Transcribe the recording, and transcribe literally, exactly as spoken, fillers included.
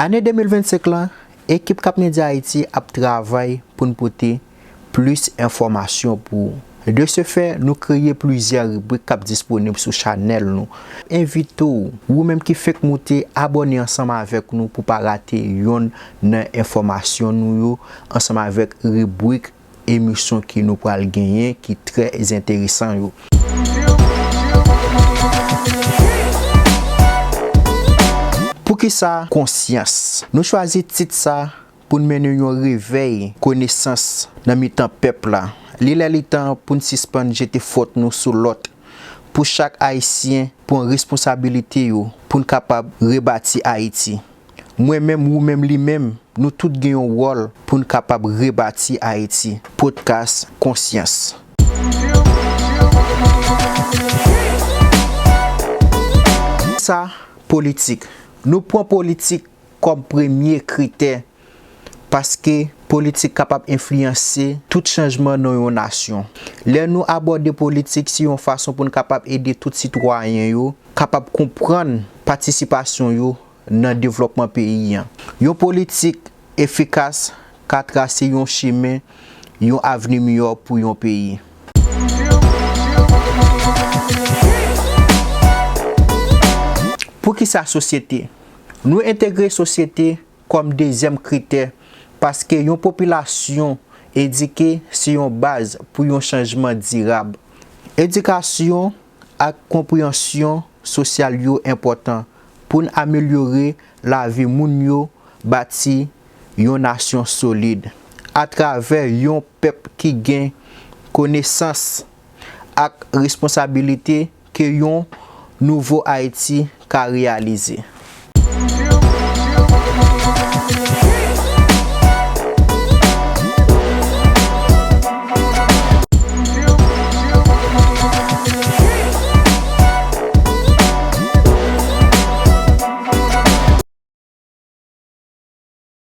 Ane de mil vennsenk lan, ekip Cap Media Haïti ap travay pou n pote plis enfòmasyon pou ou. De ce fait, nou kreye plizyè ribrik k ap disponib sou chanèl nou. Envite w, ou menm ki fenk moute, abòne ansanm avèk nou pou pa rate yonn nan enfòmasyon nou yo, ansanm avèk ribrik emisyon ke nou pral genyen ki trè enteresan yo. Poukisa konsyans? Nou chwazi tit sa pou n mennen yon revèy konesans nan mitan pèp la. Li lè li tan pou n sispann jete fòt nou sou lòt, pou chak Ayisyen pran responsabilite yo pou n kapab rebati Ayiti. Mwen menm, ou menm, li menm, nou tout gen yon wòl pou n kapab rebati Ayiti. Podcast Konsyans. Sa, politik. Nou pran politik kòm premye kritè, paske politik kapab enfliyanse tout chanjman nan yon nasyon. Lè nou abòde politik se yon fason pou n kapab ede tout sitwayen yo kapab konprann patisipasyon yo nan devlòpman peyi an. Yon politik efikas ka trase yon chimen yon avni miyò pou yon peyi. Poukisa sosyete? Nou entegre sosyete kòm dezyèm kritè, paske yon popilasyon edike se yon baz pou yon chanjman dirab. Edikasyon ak konpreyansyon sosyal yo enpòtan pou n amelyore lavi moun yo, bati yon nasyon solid atravè yon pèp ki gen konesans ak responsabilite ke yon nouvo Ayiti ka reyalize.